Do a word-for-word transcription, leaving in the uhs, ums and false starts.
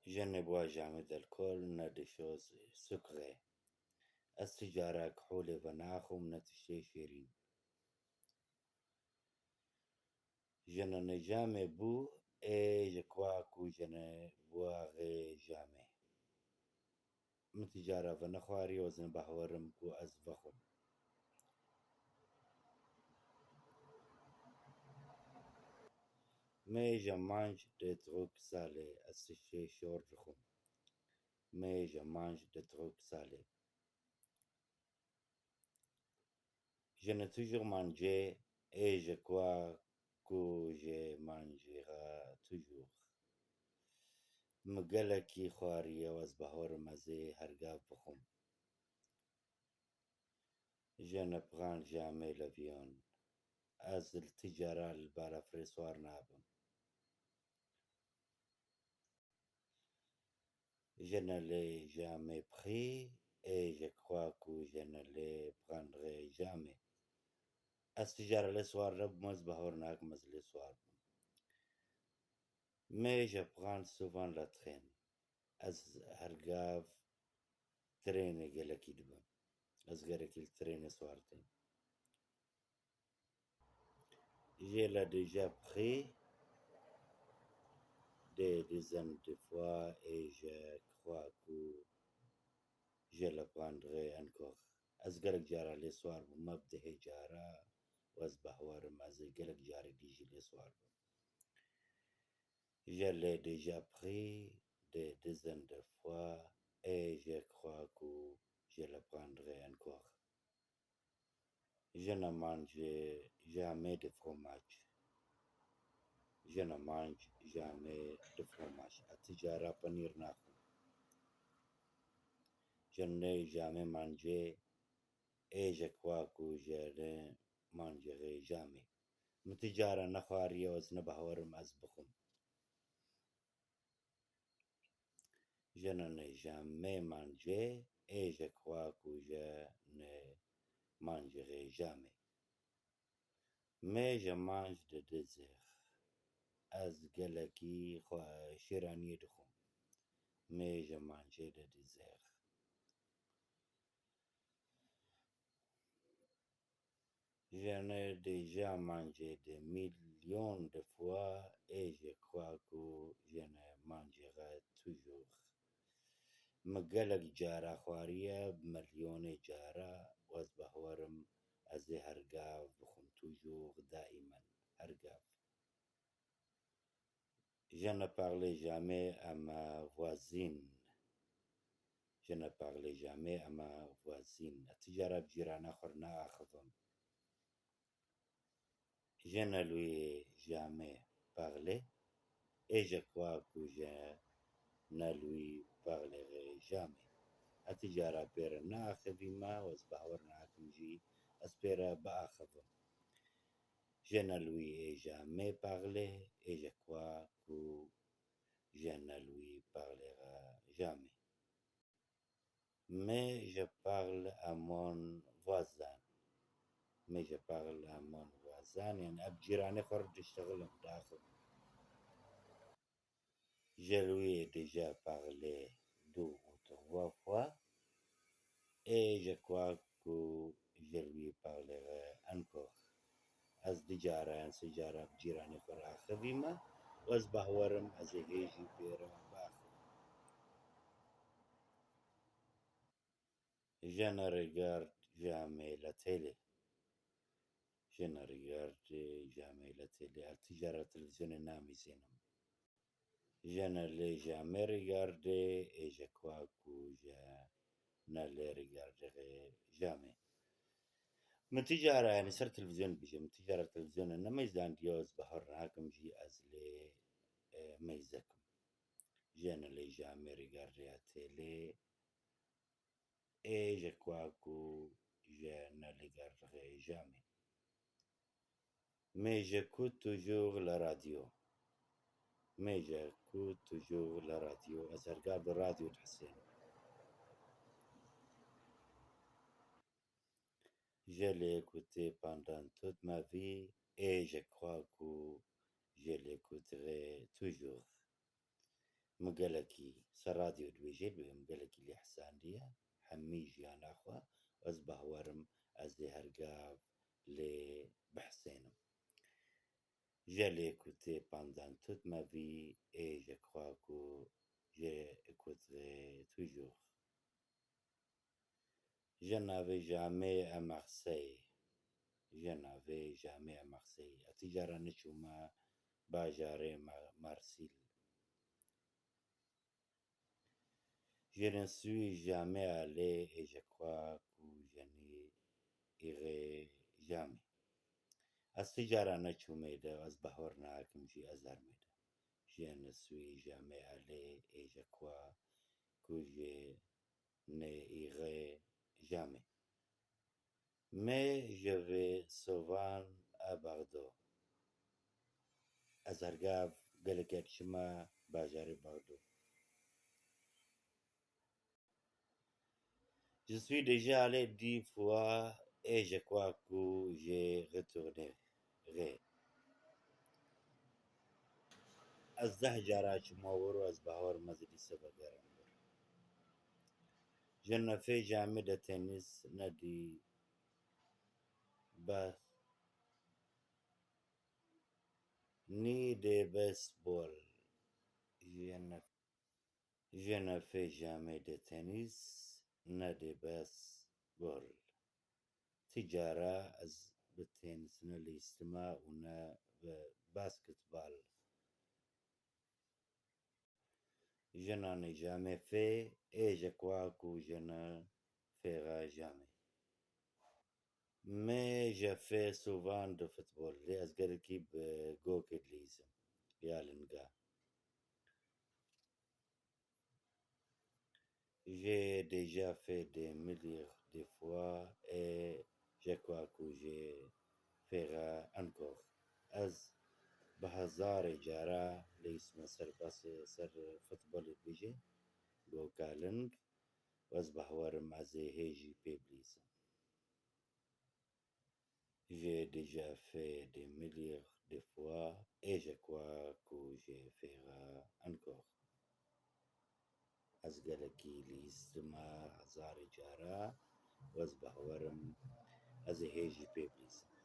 Je ne bois jamais d'alcool, ne de choses sucrées. Ez ti cara kiholê venaxwim, ne tiştê şêrîn. Je n'en ai jamais bu, ê je crois ku je ne boirai jamais. Min ti cara venexwariye û ez nebawerim ku ez vexwim. Mais je mange des trucs salés, ez tiştê şor dixwim. Mais je mange des trucs salés. Je n'ai toujours mangé et je crois que je mangerai toujours. Min gelekî xwariye û ez bawerim ez ê hergav bixwim. Je ne prends jamais l'avion. Ez li ti cara li balafirê swar nabim. Je ne l'ai jamais pris et je crois que je ne le prendrai jamais. Ez ti cara lê swar nebûm, ez bawer nakim ez lê swar bûm. Mais je prends souvent le train. Ez hergav trênê gelekî dibim. Ez gelekî li trênê swar têm. Je l'ai déjà pris des dizaines de fois et je crois que je le prendrai encore. Ez gelek cara lê swar bûme bi dehê cara û ez bawer im ez ê gelek carê dî jî lê swar bim. Je l'ai déjà pris des dizaines de fois et je crois que je le prendrai encore. Je ne mange jamais de fromage. Je ne mange jamais de fromage. Ez ti cara penîr naxwim. Je n'ai jamais mangé et je crois que je ne mangerai jamais. Min ti cara nexwariye û ez nebawer im ez bixwim. Je n'en ai jamais mangé et je crois que je ne mangerai jamais. Mais je mange des desserts. Ez gelekî xwe şêraniyê dixwim. Mais je mange des desserts. Je n'ai déjà mangé des millions de fois et je crois que je ne mangerai toujours. Min gelek cara xwariye, bi milyonê cara, û ez bawer im ez ê hergav bixwim, toujours, daimen, hergav. Je ne parle jamais à ma voisine. Je ne parle jamais à ma voisine. Ez ti cara bi cîrana xwe re naaxivim. Je ne lui ai jamais parlé et je crois que je ne lui parlerai jamais. Ez ti cara pê re naaxivîme û ez bawer nakim jî ez pê re biaxivim. Je ne lui ai jamais parlé et je crois que je ne lui parlerai jamais. Mais je parle à mon voisin. Mais je parle à mon voisin. Yani, ez bi cîranê xwe re diştixilim, diaxivim. Je lui ai déjà parlé deux ou trois fois et je crois que je lui parlerai encore. Ez du cara yan sê cara bi cîranê xwe re axivîme û ez bawer im ez ê hê jî pê re biaxivim. Je ne regarde jamais la télé. Je ne regarde jamais la télé. Ez ti cara televîzyonê namîzênim. Je ne l'ai jamais regardé et je crois que je ne le regarderai jamais. Min ti cara, yani, ser televîzyon dibêje, min ti cara televîzyonê nemeyzandiye û ez bawer nakim jî ez lê, e, meyze kim. Je ne l'ai jamais regardé à télé et je crois que je ne le regarderai jamais. Mais j'écoute toujours la radio. Mais j'écoute toujours la radio. Ez hergav bi radyo dihesênim. Je l'ai écouté pendant toute ma vie et je crois que je l'écouterai toujours. Min gelekî ser radyo dibêje, dibê min gelekî lê hisandiye hemî jiyana xwe. Ez bawerim ez ê hergav lê bihsênim. Je lê ku tê pandan tut me vî ê je xwa ku je écoute toujours. Je n'avais jamais à Marseille. Je n'avais jamais à Marseille. Ez ti cara neçûme bajarê Ma-, Marsil. Je ne suis jamais allé et je crois que je n'irai jamais. Ez ti cara neçûme de, ez bawer nakim jî ez hermê de. Je ne suis jamais allé et je crois que je n'irai jamais. Mais je vais souvent à Bordeaux. Ez hergav gelek diçime bajarê Bordeaux. Je suis déjà allé dix fois et je crois que je retournerai. Ez deh cara çûme wir û ez bawer im ez ê dîsa vegerim wir. Je ne fais jamais de tennis, ni de bas-, ni de baseball. Je ne, je ne fais jamais de tennis, ni de baseball. Ti cara ez bi tennis ne lîstime û ne bi basketball. Je n'en ai jamais fait et je crois que je ne ferai jamais. Mais je fais souvent de football. Lê ez gelekî bi gokê dilîzim ya linga. J'ai déjà fait des milliers de fois et je crois que je ferai encore. Ez bi hezarê cara lîstime ser basê, ser futbolê dibêje, goka ling, û ez bawer im ez ê hê jî pê bilîzim. J'ai déjà fait des milliers de fois et je crois que je ferai encore. Ez gelekî lîstime hezarê cara û ez bawer im ez ê hê jî pê bilîzim.